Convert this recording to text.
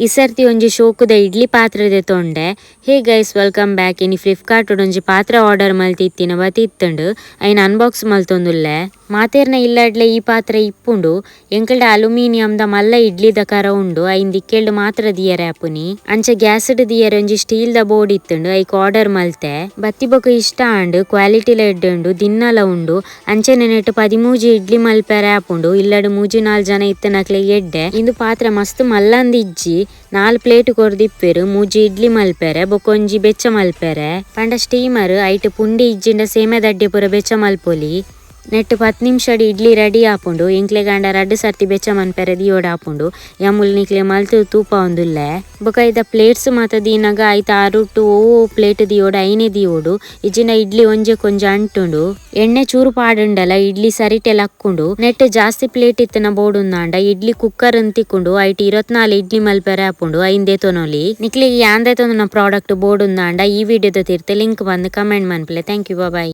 ಈ ಸರ್ತಿ ಒಂಜಿ ಶೋಕುದ ಇಡ್ಲಿ ಪಾತ್ರೆ ದೆತೊಂಡೆ. Hey guys, welcome back. ಇನಿ ಫ್ಲಿಪ್ಕಾರ್ಟ್ ಒಂಜಿ ಪಾತ್ರೆ ಆರ್ಡರ್ ಮಲ್ತಿತ್ತಿನ ಬತ್ತಿತ್ತುಂಡು. ಐನ್ ಅನ್ಬಾಕ್ಸ್ ಮಲ್ತೊಂದುಲ್ಲೆ. ಮಾತೆರ್ನ ಇಲ್ಲಡ್ಲೆ ಈ ಪಾತ್ರೆ ಇಪ್ಪುಂಡು. ಎಂಕಲ್ಡ ಅಲ್ಯೂಮಿನಿಯಂದ ಮಲ್ಲ ಇಡ್ಲಿದ ಕರ ಉಂಡು. ಐನ್ ದಿಕ್ಕೆಲ್ಡ್ ಮಾತ್ರ ದಿಯರೆ ಆಪುನಿ. ಅಂಚ ಗ್ಯಾಸ್ ಡ್ ದಿಯರೆ ಒಂಜಿ ಸ್ಟೀಲ್ ದ ಬೋರ್ಡ್ ಇತ್ತುಂಡು. ಐಕ್ ಆರ್ಡರ್ ಮಲ್ತೆ. ಬತ್ತಿ ಬೊಕ ಇಷ್ಟ ಆಂಡ್. ಕ್ವಾಲಿಟಿಲ ಎಡ್ಡೆ ಉಂಡು, ದಿನ್ನಲ ಉಂಡು. ಅಂಚನೆ ನೆಟ್ 13 ಇಡ್ಲಿ ಮಲ್ಪೆರೆ ಆಪುಂಡು. ಇಲ್ಲಡ್ 3-4 ಜನ ಇತ್ತನಕ್ಲೆಗ್ ಎಡ್ಡೆ. ಇಂದು ಪಾತ್ರೆ ಮಸ್ತ್ ಮಲ್ಲಂದ್ ಇಜ್ಜಿ. 4 ಪ್ಲೇಟ್ ಕೊರ್ದಿಪ್ಪೆರ್. 3 ಇಡ್ಲಿ ಮಲ್ಪೆರೆ ಬೊಕ ಒಂಜಿ ಬೆಚ್ಚ ಮಲ್ಪೆರೆ. ಪಂಡ ಸ್ಟೀಮರ್ ಐಟ್ ಪುಂಡಿ ಇಜ್ಜಿಂಡ ಸೇಮೆ ದಡ್ಡೆ ಪೂರ ಬೆಚ್ಚ ಮಲ್ಪೊಲಿ. ನೆಟ್ 10 ನಿಮಿಷಡ್ ಇಡ್ಲಿ ರೆಡಿ ಆಪುಂಡು. ಎಂಕ್ಲೆಗಾಂಡ ರಡ್ಡ್ ಸರ್ತಿ ಬೆಚ್ಚ ಮನ್ಪೆರೆ ದಿಯೋಡಾಪುಂಡು. ಯಾಮುಲ್ ನಿಕ್ಲೆ ಮಲ್ತ್ ತೂಪಾವೊಂದುಲ್ಲೆ. ಬೊಕ ಐತ ಪ್ಲೇಟ್ಸ್ ಮಾತ ದೀನಗ ಐತ ಅರುಟು ಒವು ಪ್ಲೇಟ್ ದಿಯೋಡು ಐನೆ ದಿಯೋಡು. ಇಜ್ಜಿಂಡ ಇಡ್ಲಿ ಒಂಜೆಕೊಂಜಿ ಅಂಟುಂಡು. ಎಣ್ಣೆ ಚೂರು ಪಾಡುಂಡಲ ಇಡ್ಲಿ ಸರಿಟೆ ಲಕ್ಕುಂಡು. ನೆಟ್ ಜಾಸ್ತಿ ಪ್ಲೇಟ್ ಇತ್ತಿನ ಬೋಡುಂದಾಂಡ ಇಡ್ಲಿ ಕುಕ್ಕರ್ ತಿಕ್ಕುಂಡು. ಐಟ್ 24 ಇಡ್ಲಿ ಮಲ್ಪೆರೆ ಆಪುಂಡು. ಐನ್ ದೆತೊನೊಲಿ. ನಿಕ್ಲೆಗ್ ಯಾನ್ ದೆತೊಂದಿನ ಪ್ರಾಡಕ್ಟ್ ಬೋಡುಂದಾಂಡ ಈ ವಿಡಿಯೋದ ತಿರ್ತ್ ಲಿಂಕ್ ಬಂದ್ ಕಮೆಂಟ್ ಮನ್ಪುಲೆ. Thank you, bye.